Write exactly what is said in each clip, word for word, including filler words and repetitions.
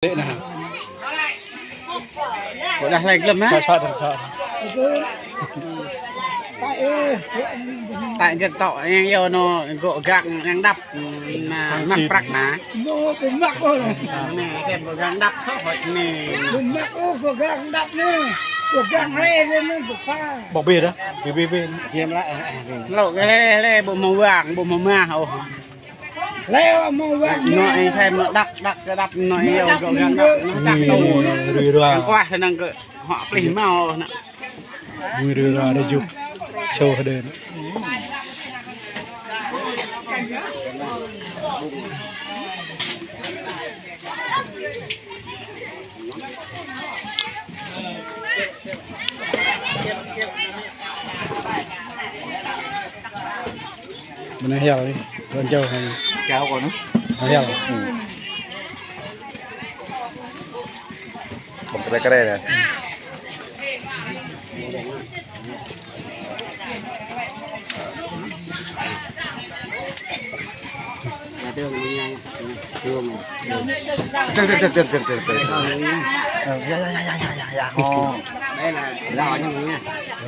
Dek nah. Ƀôdah lĕ glăm hă? Sat, sat, sat. Tại gật tọ yang yua nô gŏ gang yang đăp, na, hăng mă sĭt prăk na. Nô, ƀu mă ôh. Nê, sem gŏ gang đăp sŏ hŏt nê. Ƀu mă ôh, gŏ gang đăp nê. Gŏ gang rê nê, nê, ƀu pha. Bŏk bê dah. Bê, bê, bê. Hiam lă, eh, eh, eh. Lŏ kơ lĕ, lĕ, ƀu hmâo wang, ƀu hmâo mah ôh. Lĕ, ƀu hmâo wang. Nô, eh, sem nô đăp, đăp, kơ đăp, nô, eh, yua gŏ gang đăp, nô, tăk tui. Rui rua. Yang kuah senang kơ hŏ plih hmâo, na. Mui rui rua rơjuk. Sô hơđen. Mơnă hial ni, lŏn čô hă. Čô kơ nô. Mơnă hial. Hmm. Bơ̆ng kơre kơre nê. Dơ̆ng, dơ̆ng, dơ̆ng. Dơ̆ng, dơ̆ng, dơ̆ng. Ơ, ya, ya, ya. Ơ. Đây là rau như mình nha.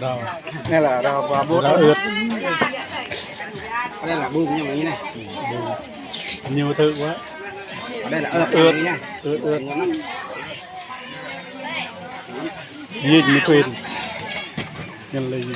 Rau. Đây là rau và bột. Rau ướt. Đây là bùn như mình như này. Bùn. Nhiều thứ quá. Đây là ướt. Ướt. Như mình nha. Ướt, ướt. Ngon lắm. Gì mà quên. Nhân là gì?